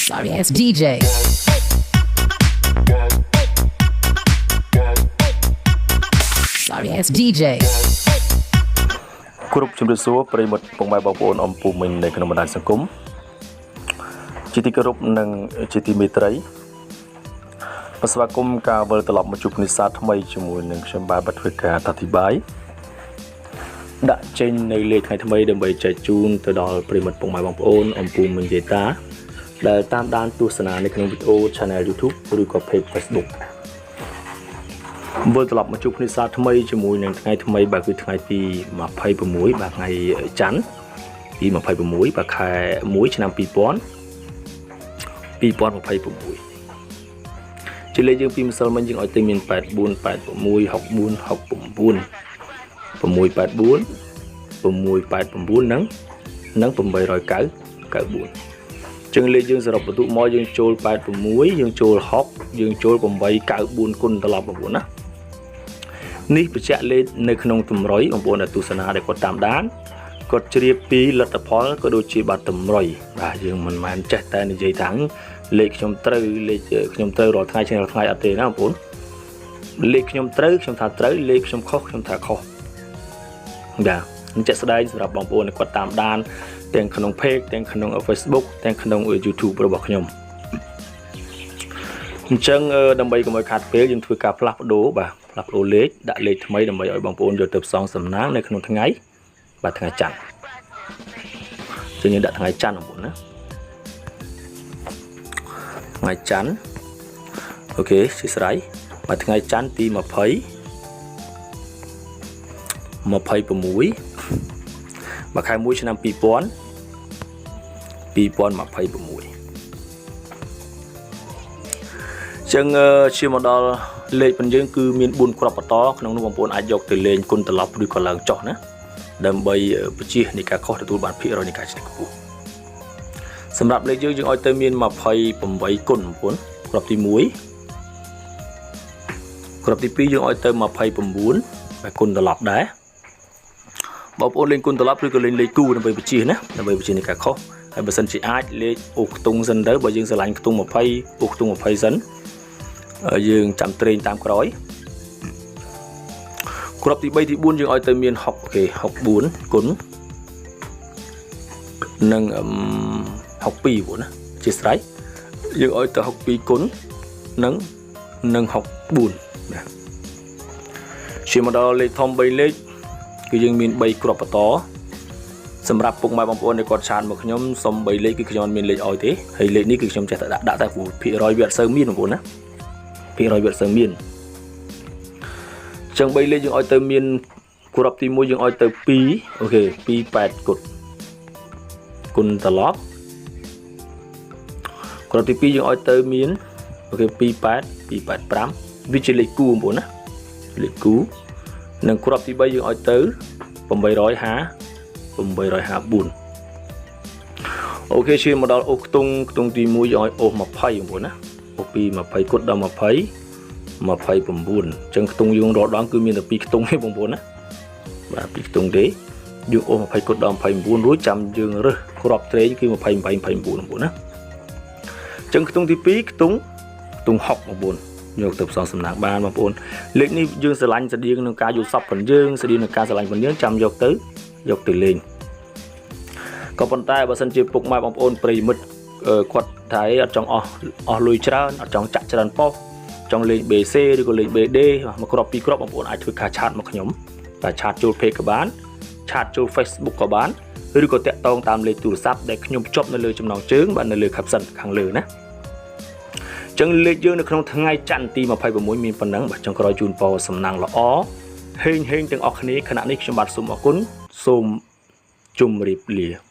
Sorry ass DJ. Sorry ass DJ. គ្រប់ជំរាបសួរប្រិយមិត្តពុកម៉ែបងប្អូនអំពូមិញនៅក្នុងបណ្ដាញសង្គមជាទីគោរពនិងជាទីមេត្រីបាទស្វាគមន៍ការវិលត្រឡប់មកជួបគ្នាសាថ្មីជាមួយនឹងខ្ញុំបាទបទធ្វើការអធិប្បាយដាក់ចេញនៅលេខថ្ងៃថ្មីដើម្បីចែកជូនទៅដល់ប្រិយមិត្តពុកម៉ែបងប្អូនអំពូមិញយាយតាដែលតាមដានទស្សនានៅក្នុងវីដេអូ Channel YouTube ឬក៏ Page Facebook វិលត្រឡប់មកជួបគ្នាសាថ្មីជាមួយនឹងថ្ងៃថ្មីបាទគឺថ្ងៃទី26បាទថ្ងៃច័ន្ទទី26បាទខែ1ឆ្នាំ2000 2026ជាលេខយើងពីម្សិលមិញយើងឲ្យទៅមាន84 86 64 69 684 689និងនិង894ចឹងលេខយើងសរុបបន្ទុកមកយើងចូល86យើងចូល6យើងចូល894គុណត្រឡប់បងប្អូនណា នេះបញ្ជាក់លេខនៅក្នុងតម្រុយបងប្អូនដែលទស្សនាដែលគាត់តាមដានគាត់ជ្រាបពីលទ្ធផលក៏ដូចជាបាត់តម្រុយបាទយើងមិនមែនចេះតែនិយាយថាលេខខ្ញុំត្រូវលេខខ្ញុំត្រូវរាល់ថ្ងៃជាងរាល់ថ្ងៃអត់ទេណាបងប្អូនលេខខ្ញុំត្រូវខ្ញុំថាត្រូវលេខខ្ញុំខុសខ្ញុំថាខុសបាទនឹងជាក់ស្ដែងសម្រាប់បងប្អូនដែលគាត់តាមដានទាំងក្នុង page ទាំងក្នុង Facebook ទាំងក្នុង YouTube របស់ខ្ញុំអញ្ចឹងដើម្បីកុំឲ្យខាតពេលយើងធ្វើការផ្លាស់ប្ដូរបាទផ្លាស់ប្ដូរលេខដាក់លេខថ្មីដើម្បីឲ្យបងប្អូនយកទៅផ្សងសំណាងនៅក្នុងថ្ងៃបាទថ្ងៃច័ន្ទចឹងយើងដាក់ថ្ងៃច័ន្ទបងប្អូនណាថ្ងៃច័ន្ទ OK ជាស្រ័យបាទថ្ងៃច័ន្ទទី20 26បាទខែ1ឆ្នាំ2000 2026ចឹងជាមកដល់លេខប៉ុនយើងគឺមាន4គ្រាប់បន្តក្នុងនោះបងប្អូនអាចយកទៅលេងគុណត្រឡប់ឬក៏ឡើងចុះណាដើម្បីពជានៃការខុសទទួលបានភាគរយនៃការឈ្នះខ្ពស់សម្រាប់លេខយើងយើងឲ្យទៅមាន28គុណបងប្អូនគ្រាប់ទី1គ្រាប់ទី2យើងឲ្យទៅ29បាទគុណត្រឡប់ដែរបងប្អូនលេងគុណត្រឡប់ឬក៏លេងលេខគូដើម្បីពជាណាដើម្បីពជានៃការខុសហើយបើសិនជាអាចលេខអូខ្ទង់សិនទៅបើយើងស្រឡាញ់ខ្ទង់20អូខ្ទង់20សិនយើងចាំត្រេងតាមក្រោយគ្រាប់ទី3ទី4យើងឲ្យទៅមាន6 OK 64គុណនិង62បងណាជាស្រ័យយើងឲ្យទៅ62គុណនិងនិង64ណាជាមកដល់លេខធំ3លេខគឺយើងមាន3គ្រាប់បន្តសម្រាប់ពុកម៉ែបងប្អូនដែលគាត់ chat មកខ្ញុំសុំ3លេខគឺខ្ញុំអត់មានលេខឲ្យទេហើយលេខនេះគឺខ្ញុំចេះតែដាក់ដាក់តែព្រោះភាគរយវាអត់សូវមានបងប្អូនណាភាគរយវាអត់សូវមានចឹង3លេខយើងឲ្យទៅមានគ្រាប់ទី1យើងឲ្យទៅ2 OK 28គុតគុណត្រឡប់គ្រាប់ទី2យើងឲ្យទៅមាន OK 28 285វាជាលេខគូបងប្អូនណាលេខគូនិងគ្រាប់ទី3យើងឲ្យទៅ850 854 OK ឈានមកដល់អូសខ្ទង់ខ្ទង់ទី1យើងឲ្យអូស20បងប្អូនណាអូសពី20គុតដល់20 29អញ្ចឹងខ្ទង់យើងរាល់ដងគឺមានតែ2ខ្ទង់ទេបងប្អូនណាបាទ2ខ្ទង់ទេយើងអូស20គុតដល់29រួចចាំយើងរើសគ្រាប់ត្រេងគឺ28 29បងប្អូនណាអញ្ចឹងខ្ទង់ទី2ខ្ទង់ខ្ទង់6បងប្អូនយកទៅផ្សងសំណាងបានបងប្អូនលេខនេះយើងស្រឡាញ់ស្តៀងនឹងការយល់សពផងយើងស្តៀងនឹងការស្រឡាញ់ផងយើងចាំយកទៅយកទៅលេងក៏ប៉ុន្តែបើសិនជាពុកម៉ែបងប្អូនប្រិយមិត្តគាត់ថាអត់ចង់អស់អស់លុយច្រើនអត់ចង់ចាក់ច្រើនប៉ុស្តិ៍ចង់លេង BC ឬក៏លេង BD មួយគ្រាប់ពីរគ្រាប់បងប្អូនអាចធ្វើការ chat មកខ្ញុំតែ chat ចូល Page ក៏បាន chat ចូល Facebook ក៏បានឬក៏តាក់ទងតាមលេខទូរស័ព្ទដែលខ្ញុំភ្ជាប់នៅលើចំណងជើងបាទនៅលើ caption ខាងលើណាចឹងលេខយើងនៅក្នុងថ្ងៃច័ន្ទទី26មានប៉ុណ្ណឹងបាទចុងក្រោយជូនពរសំណាងល្អហេងហេងទាំងអស់គ្នាខណៈនេះខ្ញុំបាទសូមអរគុណសូមជម្រាបលា។